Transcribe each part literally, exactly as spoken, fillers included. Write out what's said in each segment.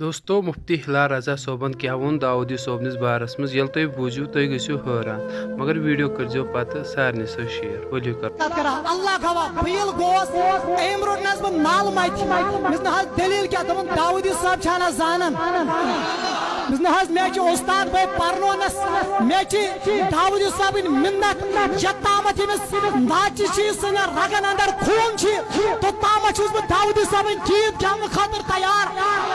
دوستو، مفتی ہلال رضا صٲبن کیٛاہ ووٚن داؤدی صٲبنِس بارس منٛز؟ ییٚلہِ تُہۍ بوٗزِو، تُہۍ گٔژھِو حٲران، مگر ویڈیو کٔرۍزیو پتہٕ سارنٕے سۭتۍ شیئر۔ ؤلِو کرو۔ کتھ کران؟ اللہ گواہ، بہٕ ییٚلہِ گوس، أمۍ روٚٹ نہٕ حظ بہٕ نل متہِ۔ مےٚ نہ حظ دٔلیٖل کیٛاہ؟ دوٚپُن، داؤدی صٲب چھا نہ زانان؟ مےٚ نہ حظ، مےٚ چھِ اُستاد بھاے پرنونس، مےٚ چھِ داؤدی صٲبٕنۍ منت، یتھ تامتھ ییٚمِس ناچہِ چھِ، سٕنٛدٮ۪ن رگن اندر خوٗن چھِ، توٚت تامتھ چھُس بہٕ داؤدی صٲبٕنۍ گیٖت گٮ۪ونہٕ خٲطرٕ تیار،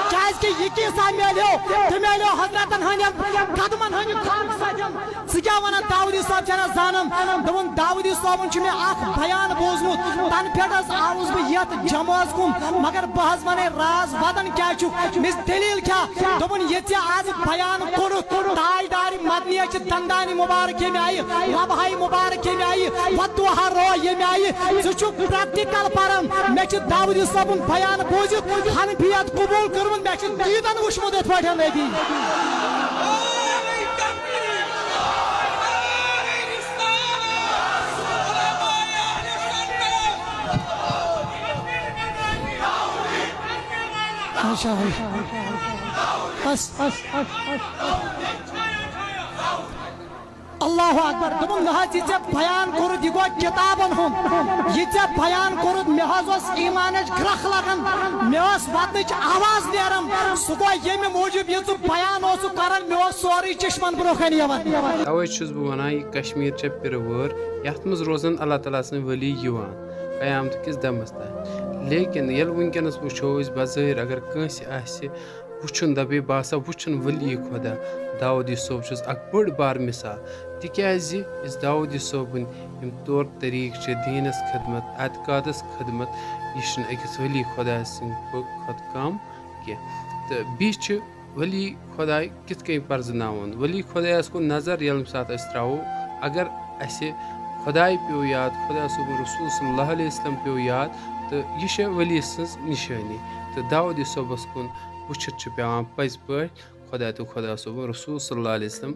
کیازِ کہِ یہِ کینٛژھا میلیو، تہِ میلیو حضرتن ہٕنٛدٮ۪ن قدمن ہٕنٛدِ خاکہٕ سۭتۍ۔ ژٕ کیٛاہ وَنان، داؤدی صٲب چھا نہ زانان؟ دوٚپُن، داؤدی صٲبُن چھُ مےٚ اکھ بیان بوٗزمُت، تَنہٕ پٮ۪ٹھ حظ آوُس بہٕ یَتھ جمٲژ کُن، مگر بہٕ حظ وَنے راز، وَدَن کیٛاہ چھُکھ، مےٚ دٔلیٖل کیٛاہ؟ دوٚپُن، یہِ ژےٚ آز بیان کوٚرُتھ، تاجدارِ مدنیہ چھِ دندانِ مبارک ییٚمہِ آیہِ، ربہاے مبارک ییٚمہِ آیہِ، وَدوہا رو ییٚمہِ آیہِ، ژٕ چھُکھ پریکٹیکل پَران، مےٚ چھِ داؤدی صٲبُن بیان بوٗزِتھ، حنفیت قبوٗل کٔرمٕژ، مےٚ چھِ دیٖدَن وٕچھمُت یِتھ پٲٹھۍ نبی۔ اچھا۔ بس، بس، بس، بس۔ اللہ اکبر۔ دوٚپُن، نہ حظ، یہِ ژےٚ بیان کوٚرُتھ، یہِ گوٚو کِتابن ہُنٛد۔ یہِ ژےٚ بیان کوٚرُتھ، مےٚ حظ اوس ایٖمانٕچ گرٛکھ لگان، مےٚ ٲس وَدنٕچ آواز نیران۔ سُہ گوٚو ییٚمہِ موٗجوٗب، یہِ ژٕ بیان اوسُکھ کران، مےٚ اوس سورُے چشمن برونٛہہ کنہِ یِوان۔ توے چھُس بہٕ وَنان، یہِ کشمیر چھےٚ پِرٕ وٲر، یَتھ منٛز روزن اللہ تعالیٰ سٕنٛدۍ ؤلی یِوان قیامتہٕ کِس دمس تام۔ لیکن ییٚلہِ وٕنکیٚنس وٕچھو أسۍ، بظٲہر اگر کٲنٛسہِ آسہِ وٕچھُن، دَپے، بہٕ ہسا وٕچھُن ولی خۄدا۔ داؤدی صٲب چھُس اکھ بٔڑ بار مثال، تِکیازِ یُس داؤدی صٲبٕنۍ یِم طور طریٖقہٕ چھِ دیٖنس خدمت، اعتقادس خدمت، یہِ چھُنہٕ أکِس ولی خۄدا سٕنٛدِ کھۄتہٕ کم کینٛہہ۔ تہٕ بیٚیہِ چھِ ولی خۄداے کِتھ کٔنۍ پرزٕناوُن؟ ولی خۄدایس کُن نظر ییٚلہِ ساتہٕ أسۍ ترٛاوو، اگر اَسہِ خۄداے پیوٚو یاد، خۄدا صٲبُن رسول صلی اللہ علیہ وسلم پیوٚو یاد، تہٕ یہِ چھےٚ ولی سٕنٛز نِشٲنی۔ تہٕ داؤدی صٲبس کُن وٕچھِتھ چھُ پٮ۪وان پٔزۍ پٲٹھۍ خۄدا تہٕ خۄدا صٲبُن رسول صلی اللہ علیہ وسلم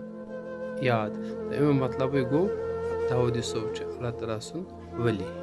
یاد۔ تہٕ اَمیُک مطلبٕے گوٚو، داؤدی صٲب چھُ اللہ تعالیٰ سُنٛد ولی۔